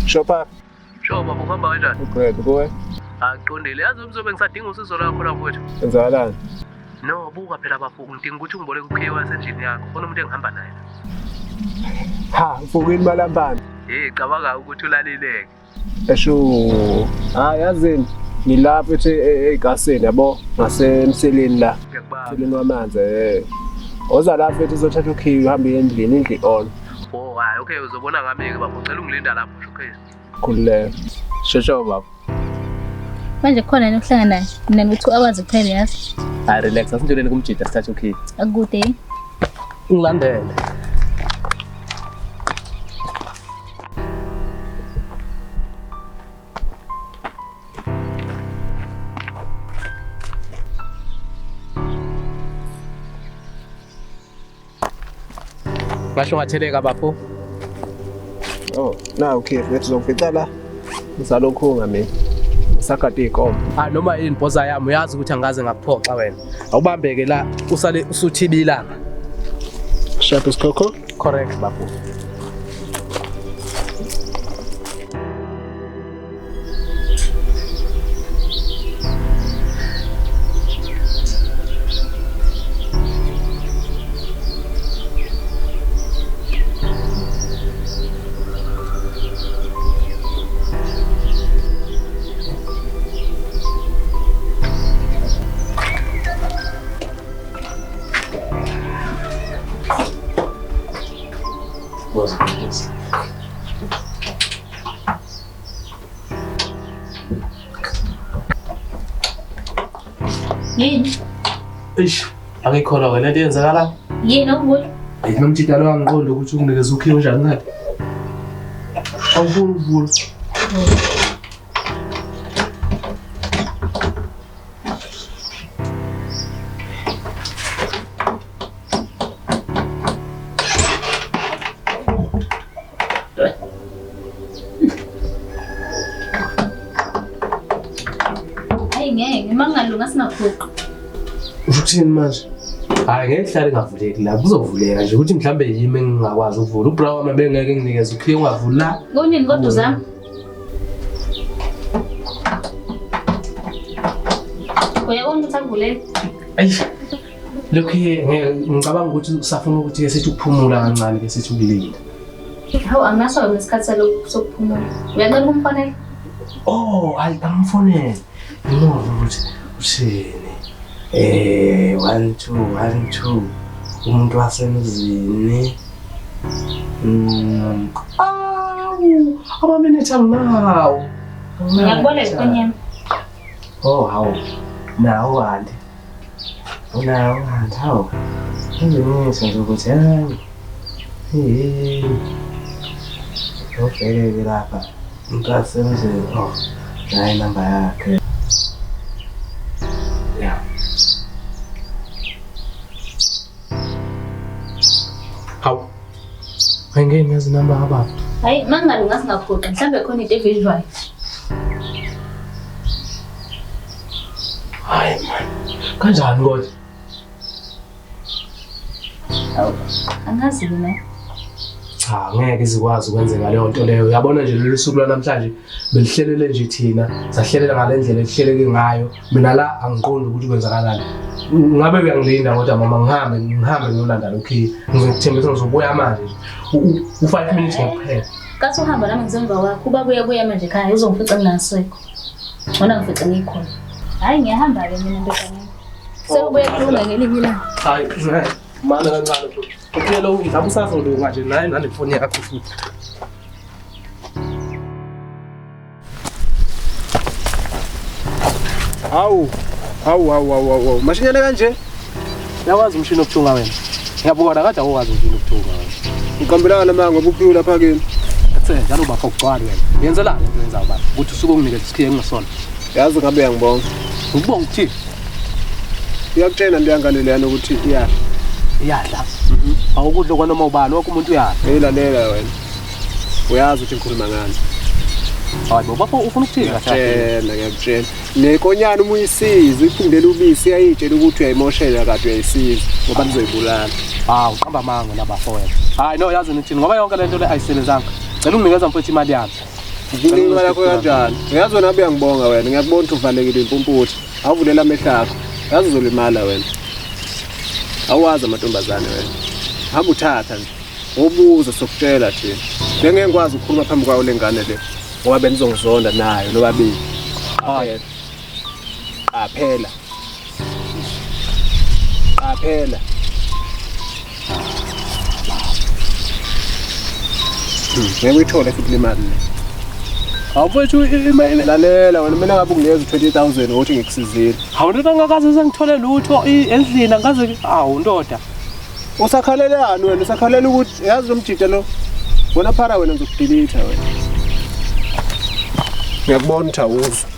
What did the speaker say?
Shopha. Sho baba uhamba kanjani? Ugrade kuwe. Akuqondile. Yazi umzobe ngisadinga usizo lwakho la mfowethu. Kwenzakalani? No, buka phela bafo, ngidinga ukuthi ungiboleke ukhiye wasendlini yakho. Khona umuntu engihamba naye. Ha, mfukini malambane. Hey, cabanga ukuthi ulaleleke. Esho. Ha, yazini ngilapha ethi egasini yabo ngasemseleni la. Ngiyakubamba. Mseleni wamanzi eh. Oza la mfethu uzothatha ukhiye uhambe endlini indlu on. Oh, hayi, okay, uzobona ngami-ke bafo. Ngicela ungilinda lapho, okay. Khululeka. Shosho baba. Manje kukhona yini okuhlangana naye? Mina ngiwu-2 hours kuphela yazi. Hayi, relax, asindluleni kumjida sithathe ukhiye. Akude yini? Ungilandele. Ngasho ngatheleka bafo. Oh, na ukhiye mfethu uzokufica la. Ngisalokhu mina. Ngisagade iy'nkomo. Ah noma yini bhoza yami uyazi ukuthi angaze ngakuphoxa wena. Awubambeke la usale usuthiba ilanga. Shaphi isikhokho? Correct bafo. Boza. Yini? Eish, angikholwa wena into eyenzakala. Yini okuvula? Hayi nomjida lo angiqondi ukuthi unginikeza ukhiye unjani ngale. Awufuni ukuvula. Hayi ngeke, uma kungalunga singaphuqi. Usho ukuthini manje? Hayi ngeke ihlale ingavuleki la, kuzovuleka nje ukuthi mhlambe yimi engingakwazi ukuvula. Ubra wami bengeke nginikeze ukhiye ungavuli la. Kunini kodwa uzama? Uyabona ukuthi akuvuleki? Eish. Lokhu ngeke ngicabanga ukuthi usafuna ukuthi ke sithi ukuphumula kancane ke sithi ukulinda. Hawu anginaso nesikhathi salokhu sokuphumula. Uyacela ukumfonela? Oh, hayi angimfonele. Ngimuzwe ukuthi uthini. 1 2 1 2. Umuntu wasemzini. Awu, amaminithi anginawo. Ngiyakuboleka ifoni yami. Oh, hawu. Nawo kanti. Unawo kanti hawu. Ngizonisho nje ukuthi hayi. Hey. Ubheke lapha. Umuntu wasemzini. Oh, nayi inamba yakhe. Yeah. Hawu. Ayingeni yazi inamba kababa. Hayi, uma kungalunga singaphuqi. Mhlambe khona into evinjwayo. Hayi man. Kanjani kodwa? Hawu, angazi mina. Cha, ngeke izikwazi ukwenzeka leyo nto leyo. Uyabona nje lolu suku lwanamhlanje belihlelele nje thina, sahlelela ngale ndlela elihleleke ngayo. Mina la angiqondi ukuthi kwenzakalani. Ngabe uyangilinda kodwa mama ngihambe ngihambe ngiyolanda lokhu. Ngizokuthembisa ngizobuya manje nje. U-5 minutes kuphela. Kathi uhamba nami ngizemva kwakho, ubaba uyabuya manje ekhaya uzongifica ngingasekho. Ngona ngifice ngikhona. Hayi ngiyahamba-ke mina ndodana. Sekubuya kulunga ngelinye ilanga. Hayi, ngeke. Mana kancane futhi. Uphela mhlawumbe usazolunga nje naye nalefoni yakho futhi. Hawu. Hawu hawu hawu hawu. Mashinyane kanje? Uyakwazi umshini wokuthunga wena? Ngiyabona kade awukwazi umshini wokuthunga wena. Ngiqambelana namanga ngoba uphiwe lapha kimi. Athe njalo ubapha ukugcwala wena. Yenzelani into yenzayo baba? Ukuthi usuke unginikeze isikhiye engingesona. Yazi ngabe uyangibonga. Ngikubonga ukuthini? Iyakutshela nto yangane leyana ukuthi iyadla. Iyadla. Awukudla kwanoma ubani, wonke umuntu uyadla. Hey lalela wena. Uyazi ukuthi ngikhuluma ngani. Hayi bo bafo ufuna ukuthini kahle kahle? Ngiyakutshela, ngiyakutshela. Nekonyana uma uyisiza, uyiphungela ubisi iyayitshela ukuthi uyayimoshela kade uyayisiza ngoba nizoyibulala. Ah, uqamba amanga nabafo wena. Hayi no yazi nithini ngoba yonke lento le ayisebenzanga. Cela unginikeza mfowethu imali yami. Ngikunika imali yakho kanjani? Uyazi wena uyangibonga wena, ngiyakubona ukuthi uvalekile impumputhe. Awuvulela amehlo akho. Yazi uzolimala wena. Awazi amantombazane wena. Hamba uthatha nje. Ubuze sokutshela thina. Bengeke ngikwazi ukukhuluma phambi kwayo le ngane le. Ngoba benizongizonda nayo nobabili. Qaphela. Qaphela. Qaphela. Ngeke uyithole futhi le mali le. Hawu mfowethu Lalela wena mina ngabe unginikeza u-20,000 ukuthi ngikusizile. Hawu ndoda ngakaze sengithole lutho endlini angikaze hawu ndoda. Usakhalelani wena? Usakhalela ukuthi yazi lo mjita lo. Wena phara wena ngizokudilitha wena. Ngiyakubona ukuthi awuzwa.